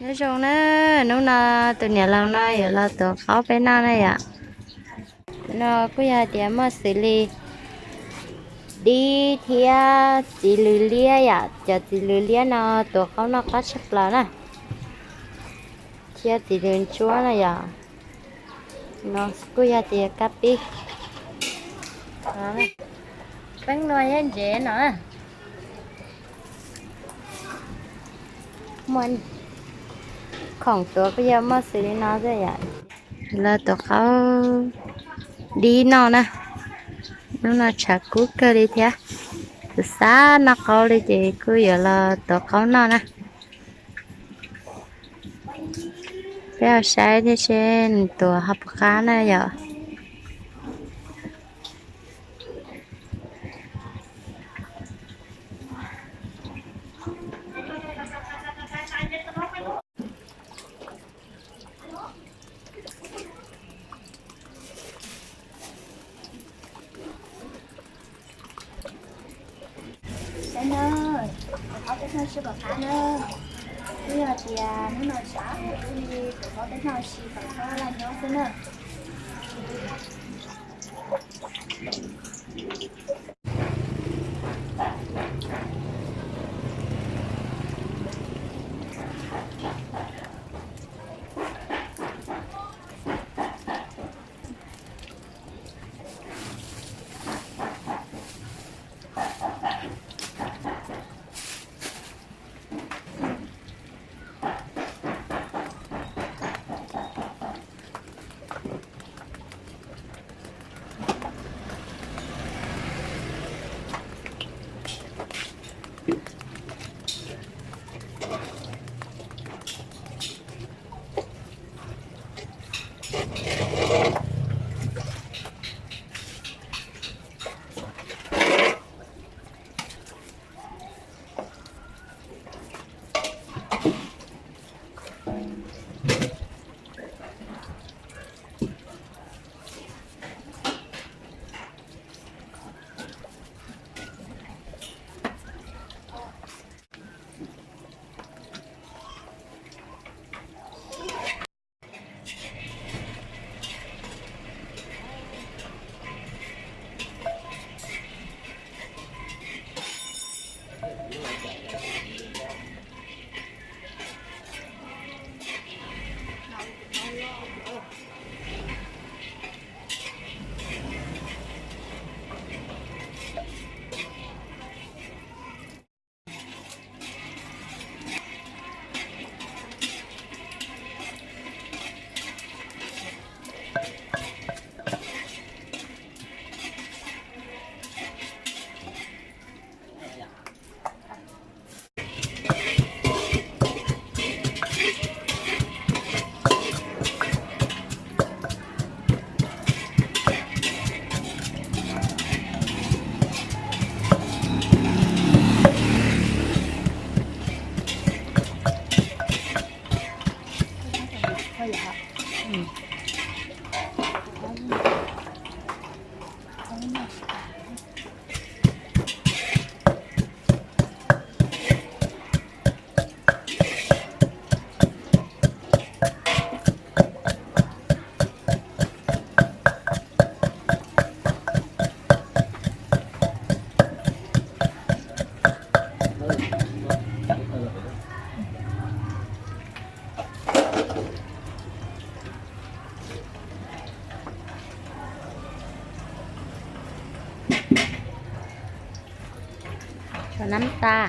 Nyob zoo na, hnub no tus niam laus no yuav los tuav qaub peb noj na yom. No kuj yog tias muaj xws li dib thiab txiv lws liab yom, cov txiv lws liab no tuav qaub noj qab tshaj plaws na, thiab txiv lws ntsuab na yom. No kuj yog tias kab pib. Peeb no yeej ntsev no. Muaj khoom tuav kuj yog muaj xws li no xwb yom. Lawv tuav qaub dib noj na. Hnub no tshav kub kawg li thiab. Kuv xav noj qaub li ces kuj yuav los tuav qaub noj na. Peb ho saib thiab seb nws tuav ho puas qab na yom. Saib na, tuav qaub peb noj seb puas qab na. Twb yog tias hnub no tshav kub li, tuav qaub peb noj seb puas qab laj nyob xwb na. Cho nắm ta.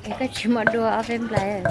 Es koj tsis muaj dua ob peb nplais.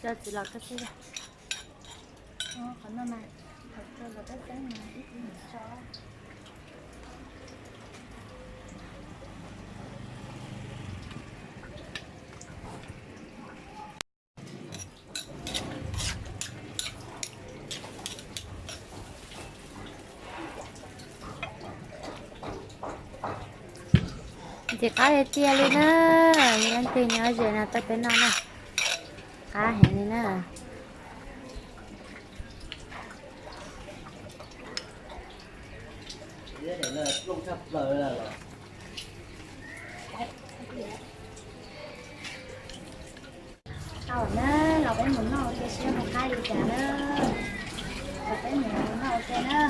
Coj txiv los koj xwb. Qhov no mas thaum tso los koj xeeb mas ib tug tso. Ntxim qab tiag tiag li na, yog leej twg nyob ze no tuaj peb noj na, qab heev li na. Tau na, los peb mus noj ua ke seb mus qab li cas na. Los peb mus noj ua ke na.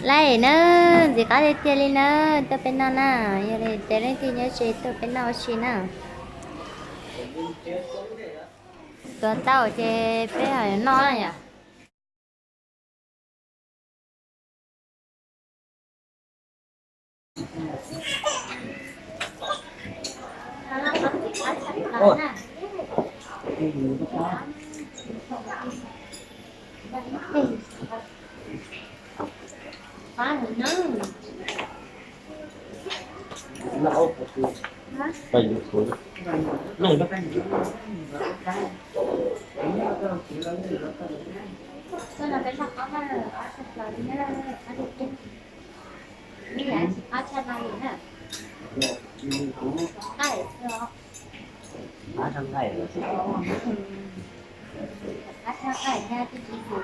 Laj na, ntxim qab tiag tiag li na, tuaj peb noj na, yog li ces leej twg nyob ze tuaj peb noj ua si na. Tuav tau ces peb ho noj na yom.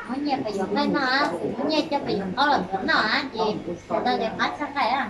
Muab nyiaj pes yuav nqaij noj, muab nyiaj coj pes yuav qaub los txog noj ces tau tias qab tshaj nqaij.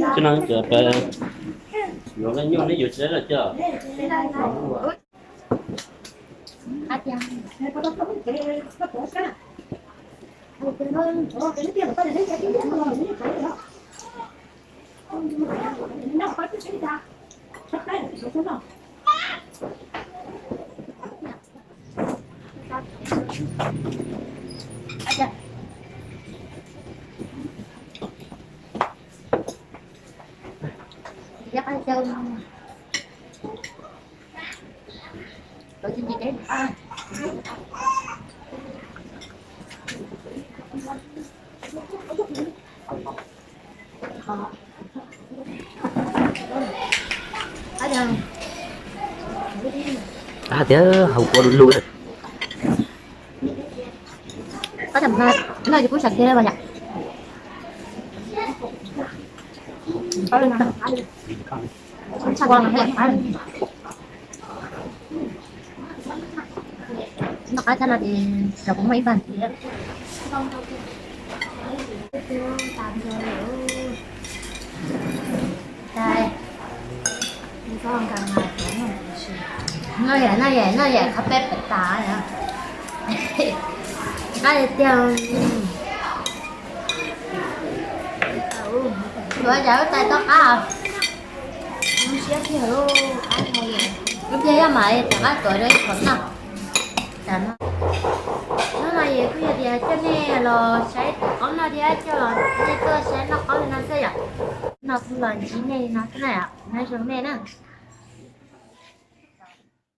Tsis no, yuav nyuaj neb yuav tsis lawm coj. Qab tiag, haus kua du lug. Qab tiag, no ces kuv sam kiag los yom. Noj qab tag no ces kuv muaj ib pab thiab. No yam, no yam, no yam qhov peb pem tas. Qab tiag. Tuav yam lub tais tau qab. Lub tiag yog mas rov qab tuav rau ib qho noj. Hnub no es kuj yog tias coj nej los saib tom qoob noj thiab coj los nej tuaj saib noj qaub li no xwb yom. No kuv los ntsib nej li no xwb na yom, nyob zoo nej na.